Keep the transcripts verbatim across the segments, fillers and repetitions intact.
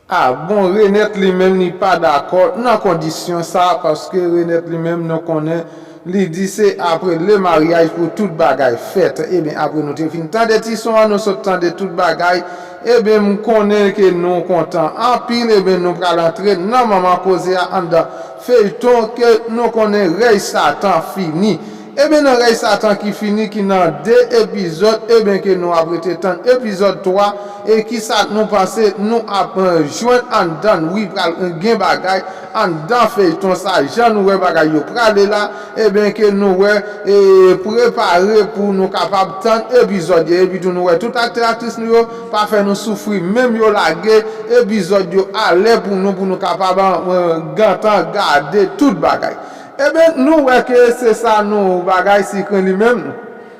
A bon, Renette li menm li pa dakò nan kondisyon sa, paske Renette li menm nou konnen li di se apre le maryaj pou tout bagay fèt. Ebyen, apre nou te fin tande ti son an, nou sot tande tout bagay. Ebyen, m konnen ke nou kontan anpil. Ebyen, nou pral antre nan manman koze a anndan feyton ke nou konnen rèy Satan fini. Ebyen, nan rèy Satan ki fini, ki nan de epizòd, ebyen, ke nou ap rete tann epizòd twa, e kisa nou panse nou ap eh, jwenn anndan? Wi, pral gen bagay anndan feyton sa, jan nou wè bagay yo prale la, ebyen, ke nou wè e prepare pou nou kapab tann epizòd yo, epi tou nou wè tout aktè aktris nou yo pa fè nou soufri, menm yo lage epizòd yo alè pou nou, pou nou kapab eh, gentan gade tout bagay. Ebyen, nou wè ke se sa nou bagay sikren li menm.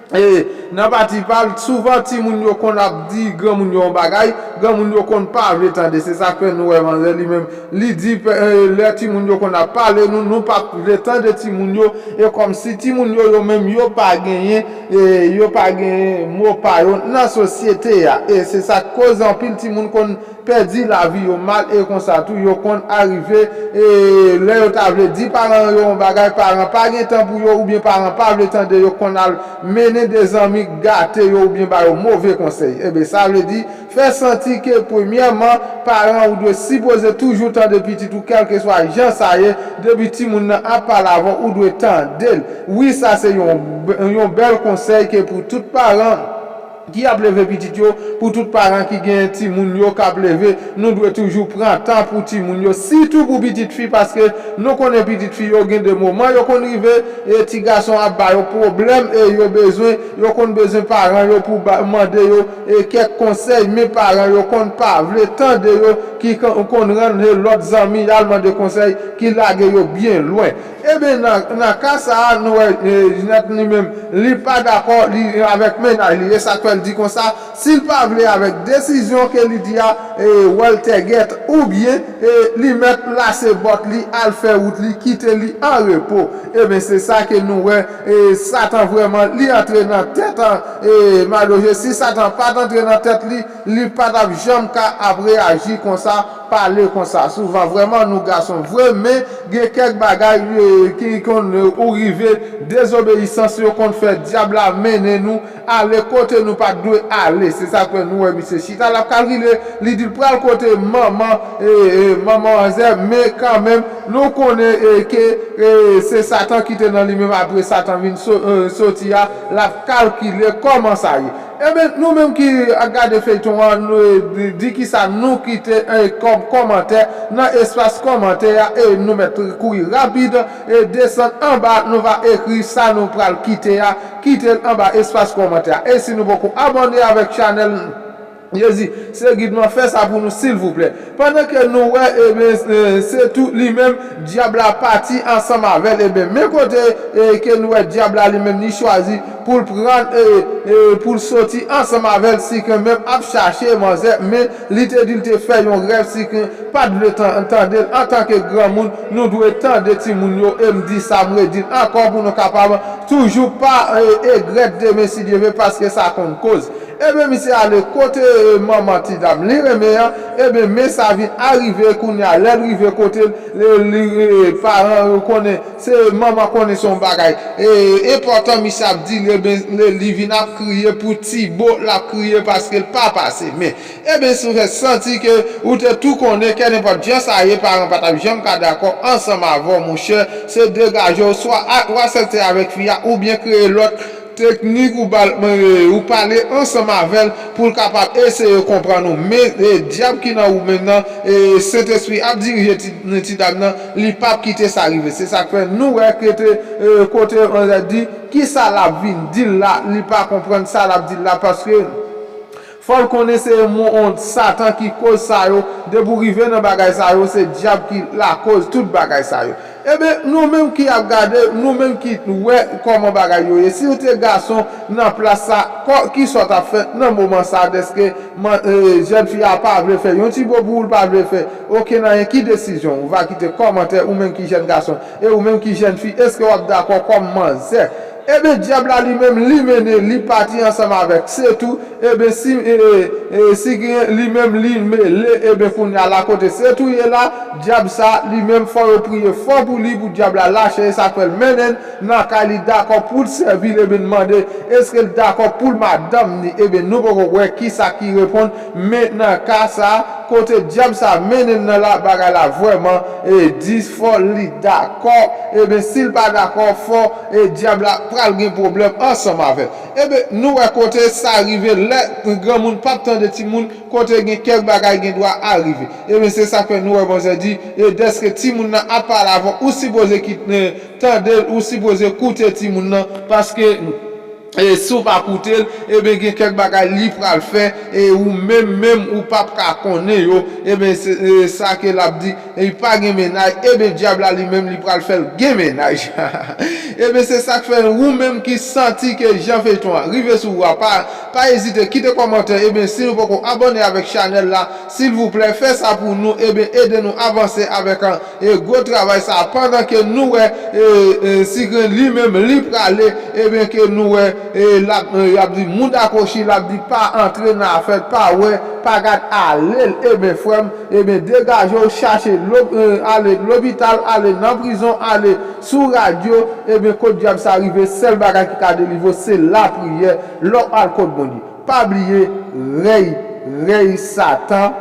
E nan pati pa l, souvan timoun yo konn ap di granmoun yo yon bagay, granmoun yo konn pa vle tande. Se sa k fè nou wè manzè li menm, li di eh, lè timoun yo konn ap pale nou, nou pa vle tande timoun yo. E kòmsi timoun yo, yo menm, yo pa genyen, eh, yo pa genyen mo pa yo nan sosyete a. E se sa k koz anpil timoun konn pèdi lavi yo mal, e konsa tou yo konn arive, e lè yo ta vle di paran yo yon bagay, paran pa gen tan pou yo, oubyen paran pa vle tande yo, konn al mennen de zanmi gate yo oubyen ba yo move konsèy. Ebyen, sa vle di, fè santi ke premyèman, paran ou dwe sipoze toujou tande pitit ou, kèlkeswa jan sa ye, depi timoun nan ap pale avè w, ou dwe tande l. Wi, sa se yon, yon bèl konsèy ke pou tout paran ki ap leve pitit yo, pou tout paran ki gen timoun yo k ap leve, nou dwe toujou pran tan pou timoun yo, sitou pou pitit fi, paske nou konnen pitit fi yo gen de moman yo konn rive, e ti gason ap ba yo pwoblèm, e yo bezwen, yo konn bezwen paran yo pou ba, mande yo e kèk konsèy, men paran yo konn pa vle tande yo, ki kon- konn rann lòt zanmi y al mande konsèy, ki lage yo byen lwen. Ebyen, nan, nan ka sa a, nou wè eh, Jinèt li menm, li pa dakò li avèk mennaj li. E sa k fè l di konsa, si l pa vle avèk desizyon ke li di a, eh, Walter Gate, oubyen eh, li mèt lase bòt li, al fè wout li, kite li an repo. Ebyen, se sa ke nou wè, eh, Satan vrèman, li antre nan tèt an, eh, Madoje. Si Satan pa t antre nan tèt li, li pa t ap janm ka ap reyaji konsa, pale konsa. Souvan, vrèman, nou gason vre, men gen kèk bagay eh, ki konn eh, ou rive, dezobeyisans yo konn fè dyab la mennen nou ale kote nou pa t dwe ale. Se sa k fè nou wè misye chita, l ap kalkile, li di l pral kote manman, eh, eh, manman manzè, men kanmenm, nou konnen eh, ke eh, se Satan ki te nan li menm, apre Satan vin so- eh, soti a, l ap kalkile kòman sa ye. Ebyen, nou menm ki ap gade feyton an, nou, eh, di, di kisa nou kite eh, kòm kòmantè nan espas kòmantè a, e nou mèt kouri rapid, e desann anba, nou va ekri sa nou pral kite a, kite l anba espas kòmantè a. E si nou poko abòne avèk chanèl Jezi, se gid mwen, fè sa pou nou, silvouplè. Pandan ke nou wè, ebyen, eh, se tou li menm, dyab la pati ansanm avè l. Ebyen, men kote eh, ke nou wè dyab la li menm, li chwazi pou l pran, eh, eh, pou l soti ansanm avè l, si ke menm ap chache manzè, men li te di l te fè yon rèv, si ke pa t vle tan- tande l. Antanke granmoun, nou dwe tande timoun yo, e m di sa, m redi l ankò, pou nou kapab toujou pa eh, egrèt demen, si Dye vle, paske sa konn koz. Ebyen, misye ale kote eh, manman ti dam li renmen an. Ebyen, men sa vin arive kounye a. Lè l rive kote l, li, li, eh, paran yo konnen se manman konnen se yon bagay eh, enpòtan, misye ap di l, ebyen, li, li vin ap kriye pou ti bo, l ap kriye paske l pa pase. Men, ebyen, si w fè santi ke ou te tou konnen, kènenpòt jan sa ye, paran pa t ap janm ka dakò ansanm avè w, monchè, se degaje w, swa a- ou aksepte avèk fi a, oubyen kreye lòt teknik ou bal, eh, ou pale ansanm avè l pou l kapab eseye konprann ou. Men eh, dyab ki nan ou menm nan, eh, Sentespri ap dirije ti, ti dam nan, li p ap kite sa rive. Se sa k fè nou wè kote, eh, kote manzè di, kisa l ap vin di l la, li pa konprann sa l ap di l la, paske fò l konnen se yon, yon Satan ki koz sa yo. Depi w rive nan bagay sa yo, se dyab ki lakoz tout bagay sa yo. Ebyen, nou menm ki ap gade, nou menm ki wè kòman bagay yo ye, si w te gason nan plas sa, kò- kisa w t ap fè nan moman sa, dèske man- eh, jèn fi a pa vle fè yon ti bo pou ou, l pa vle fè okenn anyen? Ki desizyon ou va kite kòmantè, ou menm ki jèn gason, e ou menm ki jèn fi, èske w ap dakò kòm manzè? Ebyen, dyab la li menm, li mennen, li pati ansanm avèk Setou. Ebyen, si, e, e, e, si gen, li menm, li mele, ebyen, kounye a la kote Setou ye la, dyab sa, li menm, fò yo priye fò pou li, pou dyab la lache, e sa k fè l mennen l nan kay li, dakò pou l sèvi l, ebyen, l mande, èske l dakò pou l madanm ni? Ebyen, nou poko wè kisa ki reponn, men nan ka sa, kote dyab sa mennen l nan la, bagay la vrèman, e, di fò li dakò, ebyen, si l pa dakò, fò, e, dyab la pral gen pwoblèm ansanm avè l. Ebyen, nou wè kote sa rive, lè granmoun p ap tande timoun, kote gen kèk bagay gen dwa al rive. Ebyen, se sa k fè nou wè manzè di, e dèske timoun nan ap pale avè w, ou sipoze kit-, e, tande l, ou sipoze koute timoun nan, paske, e si w pa koute l, ebyen, gen kèk bagay li pral fè, e ou menm, menm, ou p ap ka konnen yo, ebyen, se, e, sa ke l ap di, e pa gen mennaj, ebyen, dyab la li menm, li pral fè l gen mennaj. Ebyen, se sa k fè, ou menm ki santi ke jan feyton an rive sou ou a, pa, pa ezite, kite kòmantè, ebyen, si nou poko abòne avèk chanèl la, silvouplè, fè sa pou nou, ebyen, ede nou avanse avèk, e, gwo travay sa, pandan ke nou wè, e, e, Sigren li menm, li prale, ebyen, ke nou wè, e, l ap, e, y ap di, mouda kochi, l ap di, pa antre nan afè l, pa wè, pa gad ale l, ebyen, frè m, ebyen, degaje w, chache lo-, e, ale lopital, ale nan prizon, ale sou radyo, ebyen, kot dyab sa rive, sèl bagay ki ka delivre w, se lapriyè, lè w al kot Bondye. Pa bliye, rèy, rèy Satan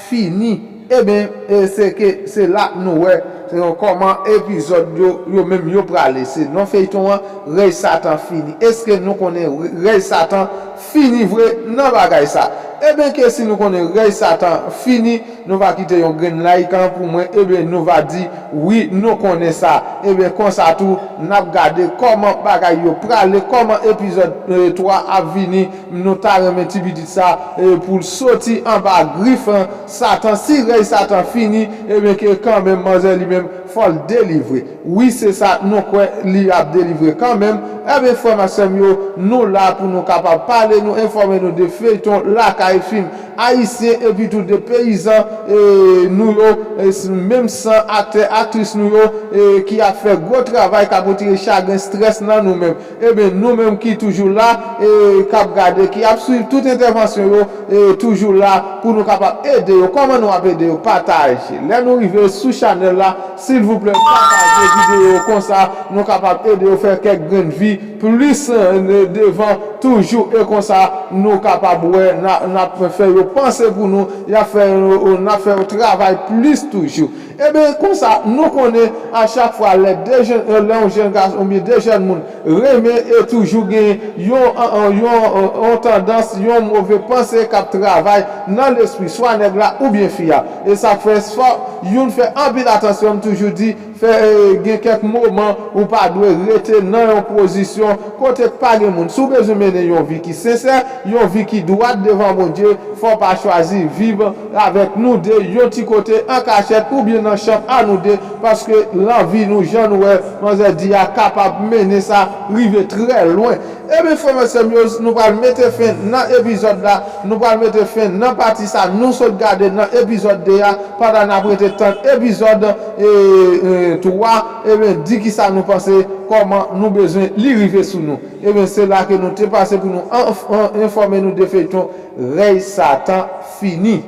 fini. Ebyen, e, se ke, se la nou wè, e, kòman epizòd yo, yo menm yo prale. Se non feyton an, rèy Satan fini. Èske nou konnen rèy Satan fini vre nan bagay sa? Ebyen, ke si nou konnen rèy Satan fini, nou va kite yon grenn like an pou mwen, ebyen, nou va di, wi, nou konnen sa. Ebyen, konsa tou, n ap gade kòman bagay yo prale, kòman epizòd, e, twa ap vini. Nou ta renmen ti pitit sa, e, pou l soti anba grif, e, Satan. Si rèy Satan fini, ebyen, ke kanmenm, manzè li menm, fò l delivre. Wi, se sa, nou kwè li ap delivre kanmenm. Ebyen, frè m ak sè m yo, nou la pou nou kapab pale, nou enfòme nou de feyton lakay, fim ayisyen, epi tou de peyizan, e, nou yo, e, s-, menm san aktè, aktris nou yo, e, ki ap fè gwo travay, k ap retire chagren, estrès nan nou menm. Ebyen, nou menm ki toujou la, e, k ap gade, ki ap swiv tout entèvansyon yo, e, toujou la pou nou kapab ede yo. Kòman nou ap ede yo? Pataje. Lè nou rive sou chanèl la, silvouplè, pataje videyo yo, konsa nou kapab ede yo fè kèk grenn vi plis, e, devan toujou, e konsa nou kapab wè, n a, n ap fè yo panse pou nou, y ap fè yo, n ap fè yo travay plis toujou. Ebyen, konsa, nou konnen a chak fwa lè de jèn, lè yon jèn gason oubyen de jèn moun renmen, e toujou gen yon, yon, yon, yon tandans, yon move panse k ap travay nan lespri swa nèg la oubyen fi a. E sa k fè fò youn fè anpil atansyon, m toujou di, fè, e, gen kèk moman ou pa dwe rete nan yon pozisyon kote k pa gen moun. Si w bezwen mennen yon vi ki sensè, yon vi ki dwat devan Bondye, fò w pa chwazi viv avèk nou de yon ti kote an kachèt oubyen nan chanm a nou de, paske lanvi nou, jan nou wè manzè di a, kapab mennen sa rive trè lwen. Ebyen, frè m ak sè m yo, nou pral mete fen nan epizòd la, nou pral mete fen nan pati sa nou sot gade nan epizòd de a, pandan n ap rete tann epizòd, e, e, twa, ebyen, di kisa nou panse, kòman nou bezwen li rive sou nou. Ebyen, se la ke nou te pase pou nou an-, an-, enfòme nou de feyton Rèy Satan fini.